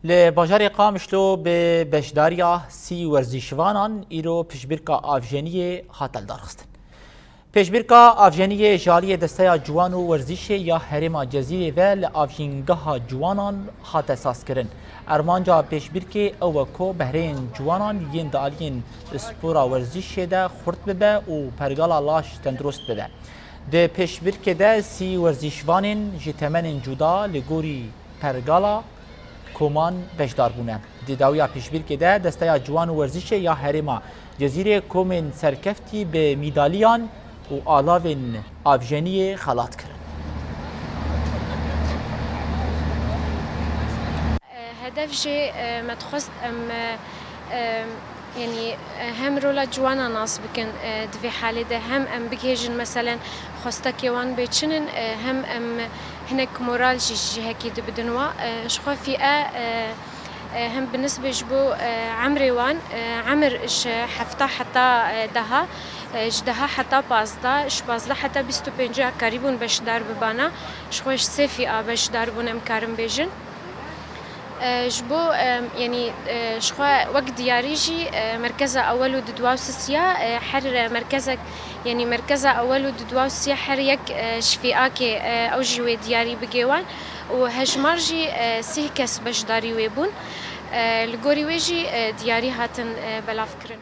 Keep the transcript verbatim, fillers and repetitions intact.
Li bajarê Qamişlo bi beşdariya sî werzîşvanan îro piştbîrka avjeniyê hate lidarxistin. Pêşbîrka avjeniyê ji aliyê Desteya Ciwan û Werzîşê ya Herêma Cezîrê ve li Avjîngeha Ciwanan hate sazkirin. Armanca pêşbîrkê ew e ku behreyên ciwanan yên di aliyên spora werzîşê de xurt bibe û pergala laş tendurist bibe. Di pêşbîrkê de sî werzîşvanên ji temenên cuda li gorî pergala koman beşdar bûne. Di dawiya pêşbîrkê de Desteya Ciwan û Werzîşê ya Herêma Cezîrê komên serkeftî bi mîdaliyan û alavên avjeniyê xelat kirin. Hedef jî, e, me dixwest em, e, e, yanî, e, hem rola ciwana nas bikin, e, di vê halê de hem em bigihêjin meselen xwestekê wan bê çi nin, e, hem em hinek moral jî ji cihekî dibidin wa. E, ji xwe fîe, e, e, hem bi nisbê ji bo, e, emrê wan, e, emir ji hefta heta, e, deha, e, ji deha heta pazdeh, ji pazdeh heta bîst û pênc karîbûn beşdar bibana. Ji xwe ji sê fîa beşdar bûn em karin bêjin. E, ji bo, e, yanî, e, ji xwe wek diyarî jî, e, merkeza ewel û didwa û sisiya, e, her merkezek, yanî merkeza ewel û didwa û sisiya her yek, e, ji fîakê, e, ew jî wê diyarî bigê wan û hejmar jî, e, sîh kes beşdarî wê bûn. E, li gorî wê jî, e, diyarî hatin, e, belav kirin.